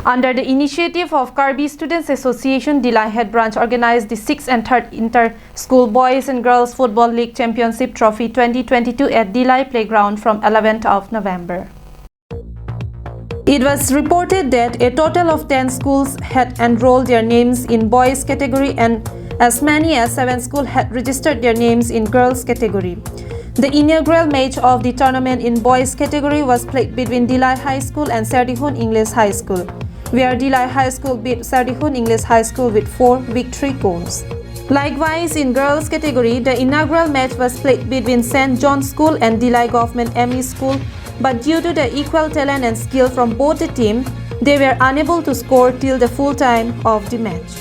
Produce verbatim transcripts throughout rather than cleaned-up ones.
Under the initiative of Karbi Students Association, Dillai Head Branch organized the sixth and third Inter-School Boys and Girls Football League Championship Trophy twenty twenty-two at Dillai Playground from eleventh of November. It was reported that a total of ten schools had enrolled their names in boys category and as many as seven schools had registered their names in girls category. The inaugural match of the tournament in boys category was played between Dillai High School and Serdihun English High School, where Dillai High School beat Serdihun English High School with four victory goals. Likewise, in girls category, the inaugural match was played between Saint John School and Dillai Government M E School, but due to the equal talent and skill from both the team, they were unable to score till the full time of the match.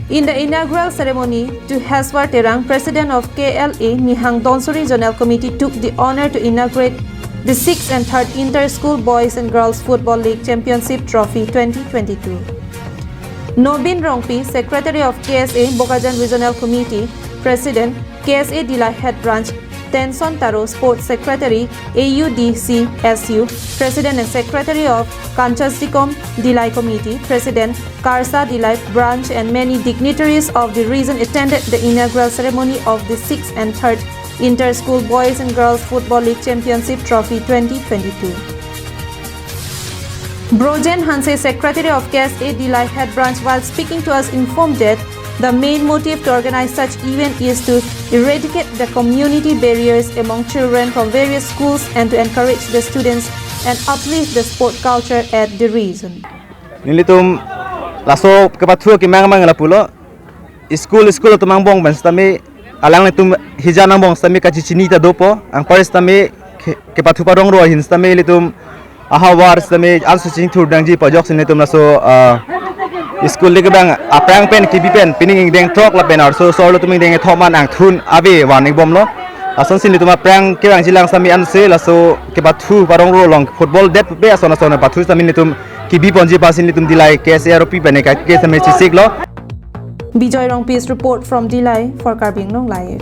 In the inaugural ceremony, Tuheswar Terang, President of K L A Nihang Donsuri Zonal Committee, took the honor to inaugurate the sixth and third Inter-School Boys and Girls Football League Championship Trophy twenty twenty-two. Nobin Rongpi, Secretary of K S A Bokajan Regional Committee, President, K S A Dillai Head Branch, Tenson Taro, Sports Secretary, A U D C S U, President and Secretary of Kanchas Dikom Dillai Committee, President, Karsa Dillai Branch, and many dignitaries of the region attended the inaugural ceremony of the sixth and third Inter-School Boys and Girls Football League Championship Trophy twenty twenty-two. Brojen Hanse, Secretary of K S A Dillai Head Branch, while speaking to us, informed that the main motive to organize such event is to eradicate the community barriers among children from various schools and to encourage the students and uplift the sport culture at the region. Nelitum laso kepathu kemang mang lapulo. School school atum angbong pen sitame, alanglitum hijan angbong sitame kachechini ta dopo, anpar sitame ke-, kepathu parong ro ahin sitame ilitum ahavar sitame ansu chingthur dangji pajok si nelitum laso, ah, school de kebang aphrang pen kebi pen pining ingdeng throk lapen arloso arlo atum ingdeng kethom an angthun ave warning bomlo. Lasonsi nelitum aphrang kevangji lang sitame ansi laso kepathu parong ro along football det pe ason ason pathu sitame nelitum kebi ponji aphan si nelitum Dillai K S A aropi pen ke sitame chesiklo. Bijoy Rongpi's report from Dillai for Karbi Anglong Live.